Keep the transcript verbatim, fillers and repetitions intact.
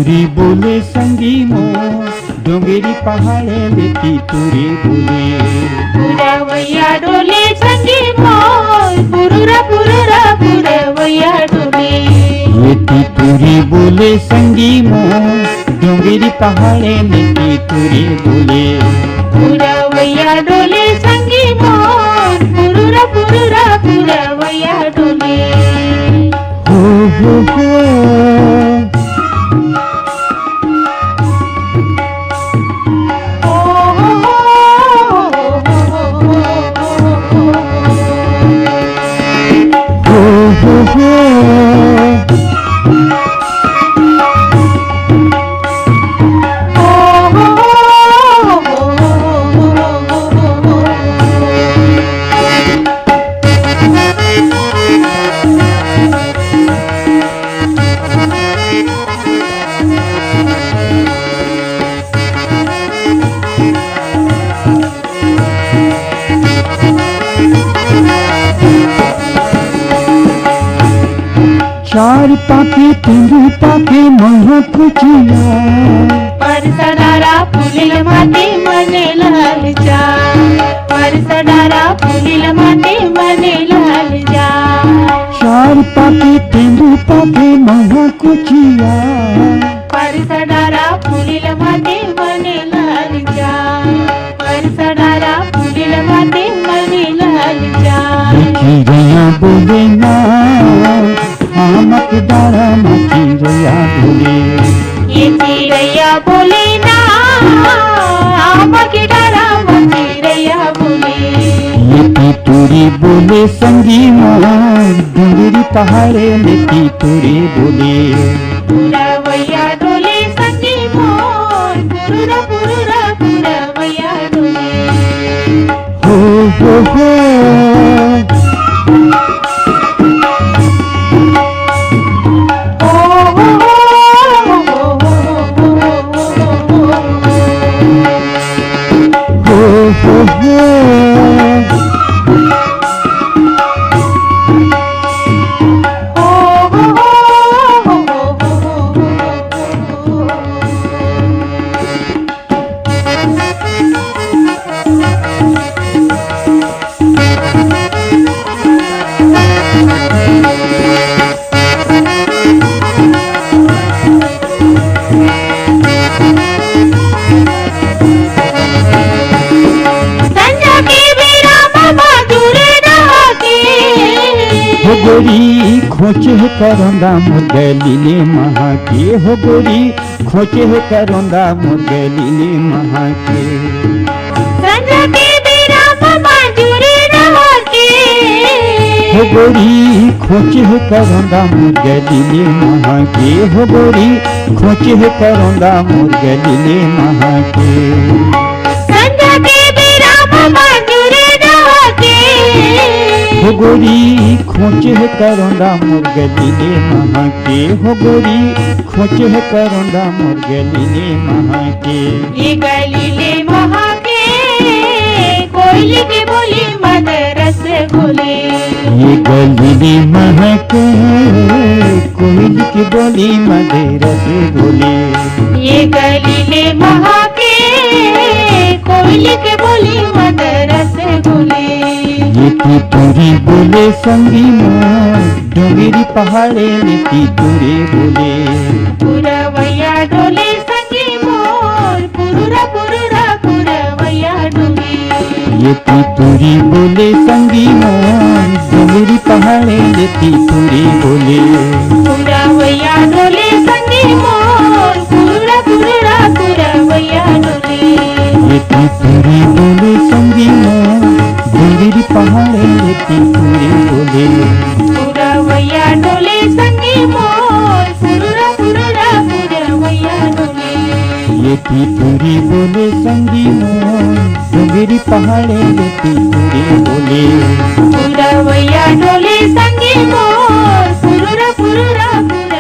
री बोले संगी मोर, डोंगरी पहाड़ ले तितुरी बोले। पुरवैया डोले संगी मोर, पुरुरा पुरुरा पुरवैया डोले। ये तितुरी बोले संगी मोर, डोंगरी पहाड़ ले तितुरी बोले। पुरवैया डोले संगी मोर, पुरुरा पुरुरा पुरवैया डोले। हो, हो, हो। चार पाके तेंदू पाके महा कुचिया। परसडारा पुलिल माटी मने लाल जा। परसडारा पुलिल माटी मने लाल जा। चार पाके तेंदू पाके महा कुचिया। परसडारा पुलिल माटी मने लाल जा। परसडारा पुलिल माटी मने लाल जा। चिड़ैया बोले ना, आमक डारा म चिड़ैया बोले। ये चिड़ैया बोले ना, आमक डारा म चिड़ैया बोले। ये तितुरी बोले संगी मोर, डोंगरी पहाड़े ले तितुरी बोले। पुरवैया डोले संगी मोर, पुरुरा पुरुरा पुरवैया डोले। हो, हो, हो। हो, हो, हो। संझा के बेरा म बाजू रे डहा के। हो गोरी, खोंचे हे करौंदा मोर गली ले महा के। हो गोरी, खोंचे हे करौंदा मोर गली ले महा के। संझा के बेरा म बाजू रे डहा के। हो गोरी, खोंचे हे करौंदा मोर गली ले महा के। हो गोरी, खोंचे हे करौंदा मोर गली ले महा के। संझा के बेरा म बाजू रे डहा के। हो गोरी, खोंचे हे करौंदा मोर गली ले महा के। हो गोरी, खोंचे हे करौंदा मोर गली ले महा के। ये गली ले महा के, कोयली के बोली मधुर रस घोले। ये गली ले महा के, कोयली के बोली मधुर रस घोले। ये गली ले महा के, कोयली के बोली मधुर रस घोले। ये तितुरी बोले संगी मोर, डोंगरी पहाड़े में तितुरी बोले। पुरवैया डोले संगी मोर, पुरुरा पुरुरा पुरवैया डोले। ये तितुरी बोले संगी मोर, डोंगरी पहाड़े में तितुरी बोले। पुरवैया डोले संगी मोर, पुरुरा पुरुरा पुरवैया डोले। ये तितुरी बोले संगी मोर, डोंगरी पहाड़े में तितुरी बोले। पुरवैया डोले संगी मोर, पुरुरा पुरुरा पुरवैया डोले। ये तितुरी बोले संगी मोर, डोंगरी पहाड़े में तितुरी बोले। पुरवैया डोले संगी मोर, पुरुरा पुरुरा पुरवैया